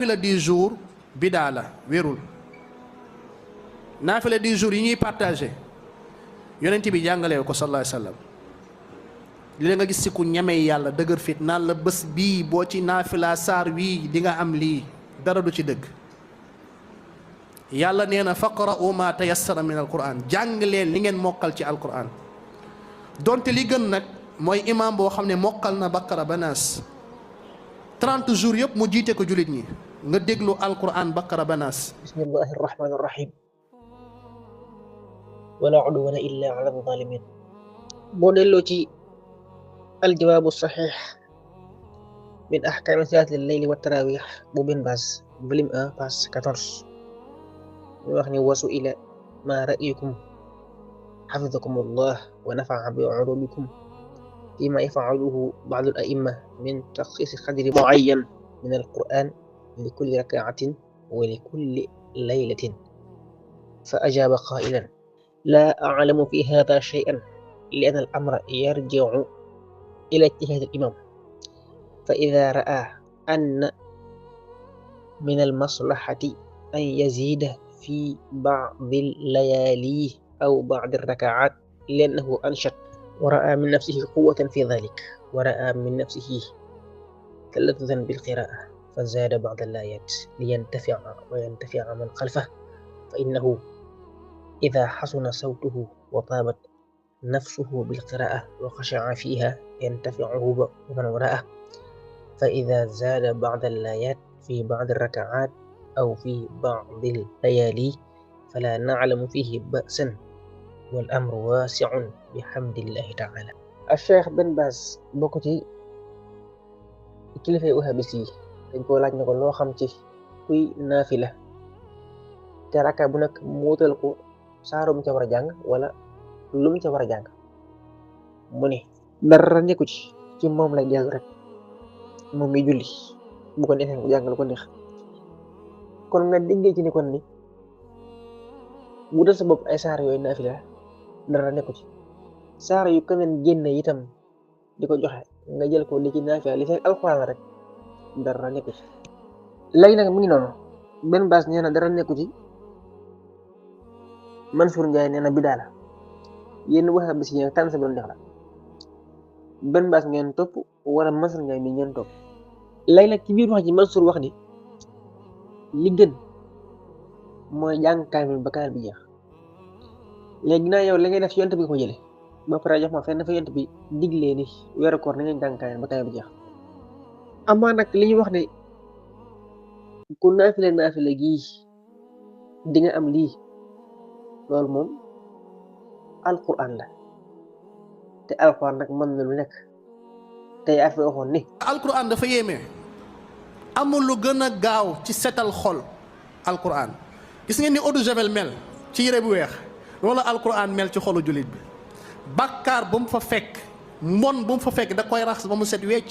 naafila 10 jours bidaa la wérul. naafila 10 jours yi ñuy partagé yonent bi jàngalee ko sallallahu alayhi wa sallam li la nga gis si ku ñemee yàlla dëgër fit naan la bés bii boo ci naafila saar wii di nga am lii dara du ci dëgg. yàlla nee na faqra'u ma tayassara min alquran jàng leen li ngeen mokkal ci alquran donte li gën nag mooy imam boo xam ne mokkal na baqara ba naas 30 jours yëpp mu jiite ko julit ñi nga déglu alquran baqara ba naas. bismillahi rahmani rahim wala udwana illa ala zalimin. boo delloo ci aljawaabu saxiix min ahkaami salaati al-layli wa tarawih bu Bin Baaz volume 1 page 14 ñu wax ni wasu ila ma ra'yukum xafidakum allah wa nafa'a bi ulumikum fima yaf'aluhu ba'du al-a'imma min taxsiisi qadri mu'ayyan min al-Qur'an li kulli rak'atin wa li kulli laylatin fa ajaaba qaa'ilan laa a'lamu fi haadha shay'an li-anna al-amra yarji'u ila ijtihaad al-imam fa idha ra'a anna min al-maslahati an yazida في بعض الليالي أو بعض الركعات لأنه أنشط ورأى من نفسه قوة في ذلك ورأى من نفسه تلذذا بالقراءة فزاد بعض الآيات لينتفع وينتفع من خلفه فإنه إذا حسن صوته وطابت نفسه بالقراءة وخشع فيها ينتفعه من وراءه فإذا زاد بعض الآيات في بعض الركعات أو في بعض الليالي فلا نعلم فيه بأسا والأمر واسع بحمد الله تعالى. الشيخ بن باز bokk ci kilifay wahabis yi dañ ko laaj ne ko loo xam ci kuy naafila te raka bu nekk mu wutal ko saaru mu ca war a jàng wala lu mu ca war a jàng mu ne dara nekku ci moom lay dellu rek moom mi julli bu ko neexee mu jàng lu ko neex. kon nga déggee ci ni kon ni wutal sa bopp ay saar yooyu naafila dara nekku ci saar yu keneen génne itam di ko joxe nga jël ko di ci naafila li fekk alxuraan rek dara nekku ci. léegi nag mu ngi noonu Bin Baaz nee na dara nekku ci Mansour Ndiaye nee na bidaa la yéen waxa bis yi tànn sa doon def la Bin Baaz ngeen topp wala Mansour Ndiaye mi ngeen topp. léegi nag ci biir wax ji Mansour wax ni li gën mooy jàng kaamil ba kaamil bi jeex léegi ginnaaw yow la ngay def yonent bi ko jële ba pare jox ma fenn fa yonent bi diglee ni weeru koor na ngeen jàng kaamil ba kaamil bi jeex. amaa nag li ñu wax ne ku naafile gii di nga am lii loolu moom alquran la te alquran nag mën na lu nekk te yaa fi waxoon ni alquran dafa yéeme. amul lu gën a gaaw ci setal xol alquran gis ngeen ni eau de javel mel ci yére bu weex loolu alquran mel ci xolu jullit bi bàkkaar bu mu fa fekk mbon bu mu fa fekk da koy raxas ba mu set wecc